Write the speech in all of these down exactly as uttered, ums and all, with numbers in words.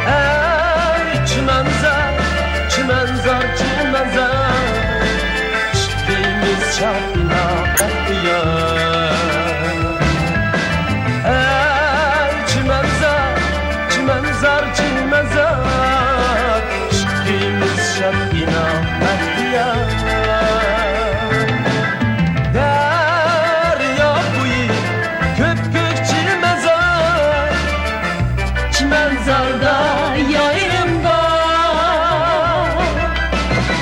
ئەي چىمەنزار، چىمەنزار، چىمەنزار، ئىككىمىز شادىنا بەختىيار. ئەي چىمەنزار، چىمەنزار، چىمەنزار، ئىككىمىز شادىنا بەختىيار. دەريا بويى كۆپكۆك چىمەنزار، چىمەنزاردا يېرىم بار.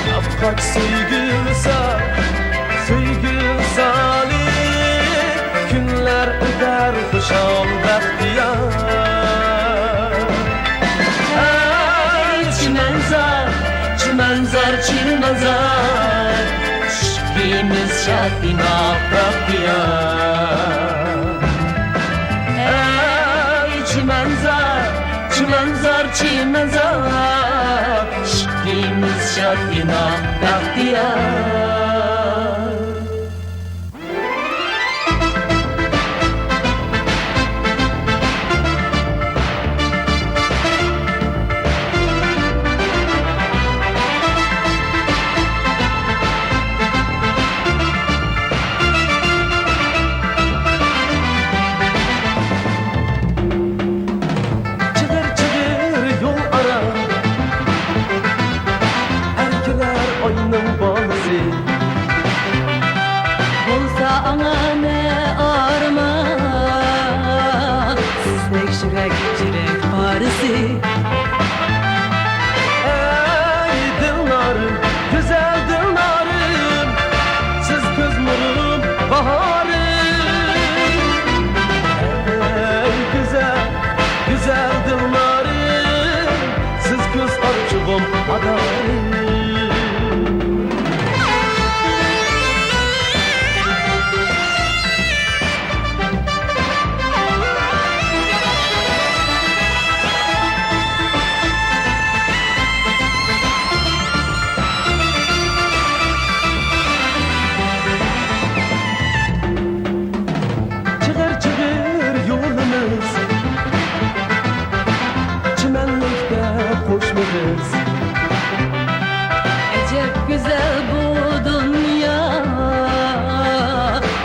ئاپئاق سۆيگۈ ۋىسال، سۆيگۈ ۋىسالى، كۈنلەر ئۆتەر خۇشال بەختىيار. ئەي چىمەنزار، چىمەنزار، چىمەنزار، ئىككىمىز شادىنا بەختىيار. ئەي چىمەنزار، چىمەنزار، چىمەنزار، ئىككىمىز شادىنا بەختىيار. چىغىر، چىغىر يول ئارا، ئەركىلەر ئاينىڭ بالىسى. بولسا ئاڭا نە ئارمان، سىزدەك يۈرەك، يۈرەك پارىسى. ئەي دىلنارىم، گۈزەل دىلنارىم، سىز كۆز نۇرۇم، باھارىم. ئەي گۈزەل، گۈزەل دىلنارىم، سىز كۆز ئاچچۇقۇم، مادارىم. چىغىر، چىغىر يولىمىز، چىمەنلىكتە قوشنىمىز. ئەجەب گۈزەل بۇ دۇنيا،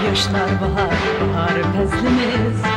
ياشلار باھار، باھار پەسلىمىز.